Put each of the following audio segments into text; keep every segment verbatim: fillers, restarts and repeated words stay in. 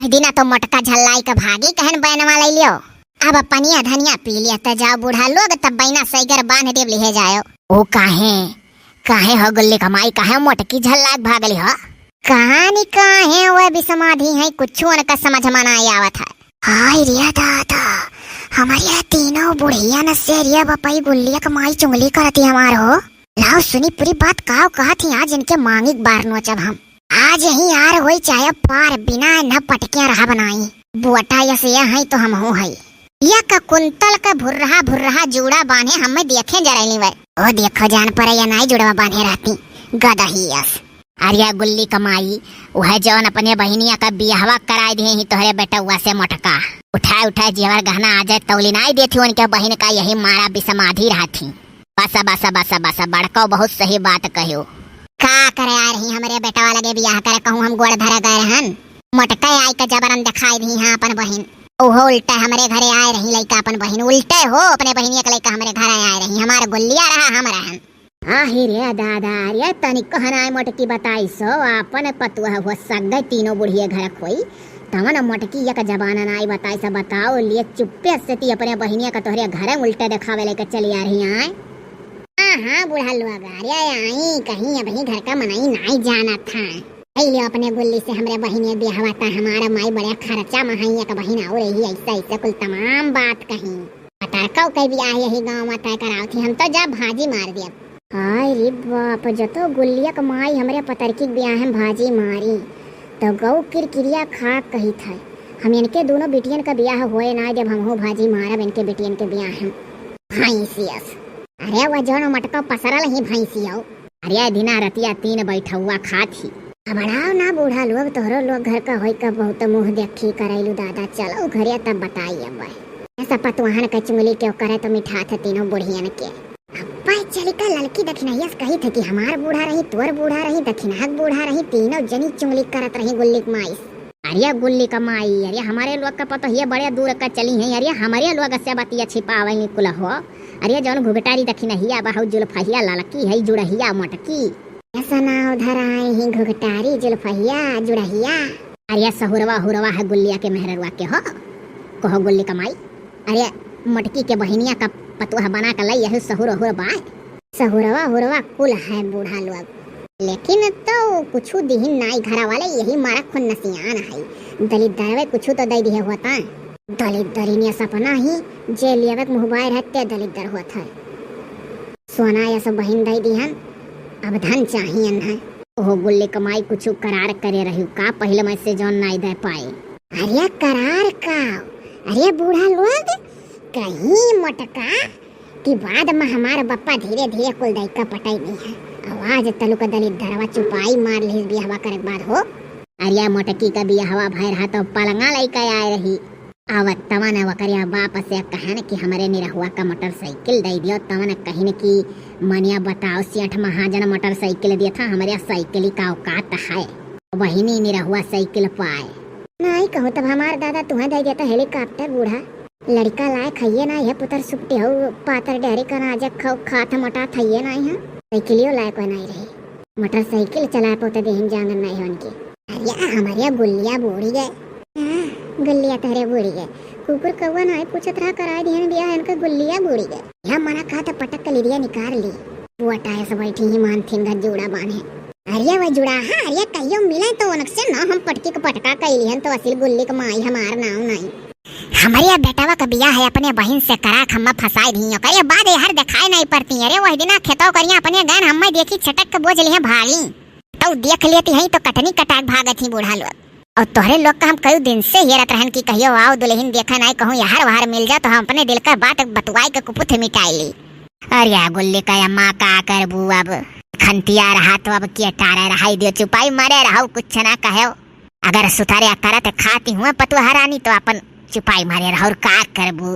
दिना तो मोटका झल्लाई के भागी कहन बैनवा लइ लियो। अब पनिया धनिया पी लिया त जाओ बूढ़ा लोग, तब बैना सैगर बांध देब लिहे जायो। ओ काहे, काहे हो गुल्ली क माई, काहे मोटकी झल्लाक भागली हो? कहानी काहे वह बिसमाधी है, कुछ उनका समझ में ना आवत है। हाय रे दादा, हमारे तीनों बुढ़िया न से रे बपई गुल्लिया क माई चुंगली करती हमार हो। लाओ सुनी पूरी बात, काव कहत ही आज इनके मांगी बार नोचब हम। आज यही यार होई चाहे पार, बिना न पटकिया रहा बनाई। बुअटा यस ये है तो हम हो है। या का कुंतल का भुर्रहा भुर्रहा जूड़ा बांधे हमें देखे जरैली वे। ओ देखो जान पर या नाई जुड़वा बांधे रहती, गदही यस। अरे गुल्ली क माई, वह जौन अपने बहिनिया का बियाहवा कराए दिए ही तोहरे बेटउआ से मोटका। उठाए उठाए जेवर गहना आ जाए तौली नाई देती उनके बहिन का यही मारा बिसमाधी रहती। बस, बस, बस, बस, बड़को बहुत सही बात कहो। का करे आ रही हमरे बेटवा लगे बियाह करे, कहूँ हम गोड़ धरे गए रहन? मोटका आई के जबरन दिखाई दी हाँ अपन बहिन। ओहो उल्टे हमरे घरे आए रही लइका अपन बहिन, उल्टे हो अपने बहिनिया के लइका हमरे घरे आए रही, हमार गुल्लिया रहा हम रहन। आही रे दादा, अरे तनिक कहनाय मोटकी बताई सो, आपन पतुआ हो सगै तीनों बुढ़िए घर खोई, तवन मोटकी एक जबाना नाई बताई सो, बताओ लिए चुप्पे से ती अपने बहिनिया का तोहरे घरे उल्टे देखावे लेके चली आ रही आए। हाँ, हाँ, बूढ़ा लोग, अरे आई कहीं अबही घर का मनई नाई जानत था। अइले अपने गुल्ली से हमरे बहिनिया बियाहवा ता हमारा माई बड़े खर्चा में हई, एक बहिन और रही, ऐसा, ऐसा कुल तमाम बात कहीं। पतरकौ के बियाह यही गाँव में तय करावत ही, हम तो जा भाजी मार दियब। हाय रे बाप, जतो गुल्लिया क माई हमरे पतरकी के बियाह में भाजी मारी, तो गौ किरकिरिया खाक कहित है, हम इनके दोनों बिटियन का बियाह होए ना देब, हमहू भाजी मारब इनके बिटियन के बियाह में। भैंसियस, अरे वह जौन मटका पसरल ही भैंसियौ। अरे दिना रतिया तीन बैठौआ खात ही। घबड़ाओ ना बूढ़ा लोग, तोहरो लोग घर का होई का बहुत मुँह देखी करैलू दादा, चलो घरे तब बताई अब। ऐसा पतवाहन के चुंगली क्यों करे तो मिठात है तीनों बुढ़ियन के। अब्बा चली का ललकी दखिनहिया से कही थे कि हमार बूढ़ा रही, तोर बूढ़ा रही, दखिनहक बूढ़ा रही, तीनों जनी चुंगली करत रही गुल्ली क माई से। अरे गुल्ली क माई, अरे हमरे लोग का पतोहिया बड़े दूर का चली हैं, अरे हमरे लोग से बतिया छिपावेंगी कुल हो। अरे जौन घुघटारी दखिनहिया बा, हऊ जुल्फहिया ललकी है, जुड़हिया मोटकी। ऐसा नाव धराए ही घुघटारी, जुल्फहिया, जुड़हिया। अरे सहुरवा हुरवा है गुल्लिया के मेहररुआ के हो, कहो गुल्ली क माई। अरे मोटकी के बहिनिया का पतोह बना के लाई, यही सहुर हुर बा। सहुरवा हुरवा कुल है बूढ़ा लोग, लेकिन तो कुछु दिहिन नाई घरा वाले, यही मारा खुन्नसियान है। दलिद्दरवे कुछु तो दे दिहे होता। दलिद्दरिनिया सपना ही, जे लेवे के मुहबाय रहते दलिद्दर होत है। सोना या सब बहिन दे दिहन, अब धन चाहियन है। ओहो गुल्ली क माई कुछु करार करे रही का, पहले में से जौन नाई दे पाए। अरे करार का, अरे बूढ़ा लोग, कहीं मोटका कि बाद में हमार बप्पा धीरे धीरे कुल दैका पटाई दी है। आवाज तलुक दलिद्दरवा चुपाई मार लिहिस बियाहवा करे के बाद हो। अरिया मोटकी का बियाहवा भय रहा तो पलंगा लइका आए रही। आवत तवन वकरिया बाप से कहन कि हमरे निरहुआ का मोटरसाइकिल दे दियो। तवन कहिन कि मनिया बताओ सेठ महाजन मोटरसाइकिल दिया था, हमरे साइकिल का औकात है। वहिनी निरहुआ साइकिल पाए। नाई कहूँ तब हमार दादा तुहें दे देता हेलीकॉप्टर बूढ़ा। लड़का लायक हइये ना, यह पुतर सुपटी हऊ, पातर डेहरी का नाजक खाऊ, खात मोटा थइये ना यहाँ। साइकिलियो लायक नाई रहे। मोटरसाइकिल चलाए पोते देहिन जांगन नाई होन की। अरे हमारे गुल्लिया बूढ़ी गए। हाँ, गुल्लिया तहरे बूढ़ी गए। कुकुर कौआ नाई पूछत रहा, कराए दिहन बियाह इनका गुल्लिया बूढ़ी गए। यह मना कहा तो पटक के लिरिया निकाल ली। वो अटाए से बैठी ही मान थिंगा जूड़ा बांधे। अरे वह जुड़ाहा, अरे कहियो मिले तो उनसे ना हम पटकी के पटका कइली हन तो असिल गुल्ली के माई हमार नाव नाई। हमरे बेटवा का बियाह है अपने बहिन से करा के हम्मा फंसाई दियो। करे बाद ये हर दिखाई नाई पड़ती। अरे वह दिना खेतौ करिया अपने गैन हम्मा देखी छटक के बोझ लिए भागी। तो देख लेती है तो कटनी कटाक भागत ही बूढ़ा लोग। और तोहरे लोग का हम कई दिन से हेरत रहन कि कहियो आओ दुल्हन देखा नाई कहूँ यहर वहर मिल जा तो हम अपने दिल का बात बतवाई के कुपुथ मिटाई ली। अरे गुल्ली का अम्मा का करबू अब? खंतिया रहा तो अब के टारे रहाई दियो, चुपाई मरे रहो, कुछ ना कहो। अगर सुतारे करत खाती हुआ पतुआ रानी तो अपन चुपाई मरे रहो, और का करबू?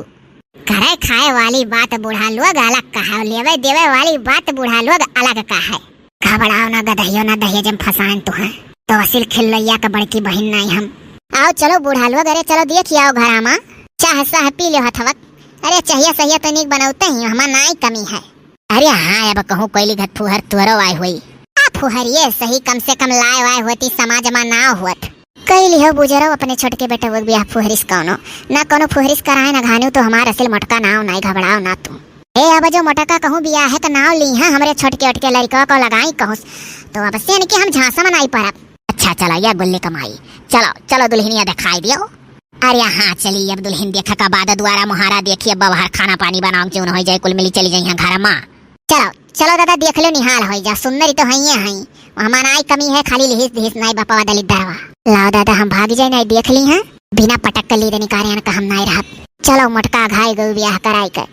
करे खाए वाली बात बूढ़ा लोग अलग कहा, लेवे देवे वाली बात बूढ़ा लोग अलग कहा। घबड़ाओ ना गदहियो ना दहेज में फंसान तुहा। तो असिल खिल्लैया का बड़की बहिन नाई हम। आओ चलो बूढ़ा लोग, अरे चलो देखी आओ घरा मा। चाह साह पी लो हथवक। अरे चाहिए सहिया तो नीक बनौते ही, हमार नाई कमी है। अरे हाँ, अब कहूँ कोयली घट फुहर तुहरो आए हुई। आ फुहरिये सही, कम से कम लाए वाए होती, समाज मा ना होत। कइ लिहो बुजरो अपने छोटके बेटवा के बियाह फुहरिस कउनो। ना कउनो फुहरिस कराए ना घानू तो हमार असिल मोटका नाव नाई घबड़ाओ ना तू। ए अब जो मोटका कहूँ बियाह क नाव लीहा हमरे छोटके ओटके लड़िकवा को लगाई कहूँस तो अब से इनके हम झांसा में नाई परब। अच्छा चलो या गुल्ली कमाई। चलो चलो दुल्हनिया देखाई दियो। अरे हाँ चली अब दुल्हन देखा का बाद दुआरा मुहारा देखी अब बाहर खाना पानी बनाओ क्यों न हो जाए कुल मिली चली जाई घर मा। चलो चलो दादा देख लो निहाल हो जा सुंदरी तो हइये हई। हमार नाई कमी है खाली लिहिस दिहिस नाई बपवा दलित दरवा। लाओ दादा हम भाग जाए नाई देख ली हैं। बिना पटक के ली देनी कार्यान का हम नाई रहब। चलो मोटका घाई गऊ बियाह कराई के।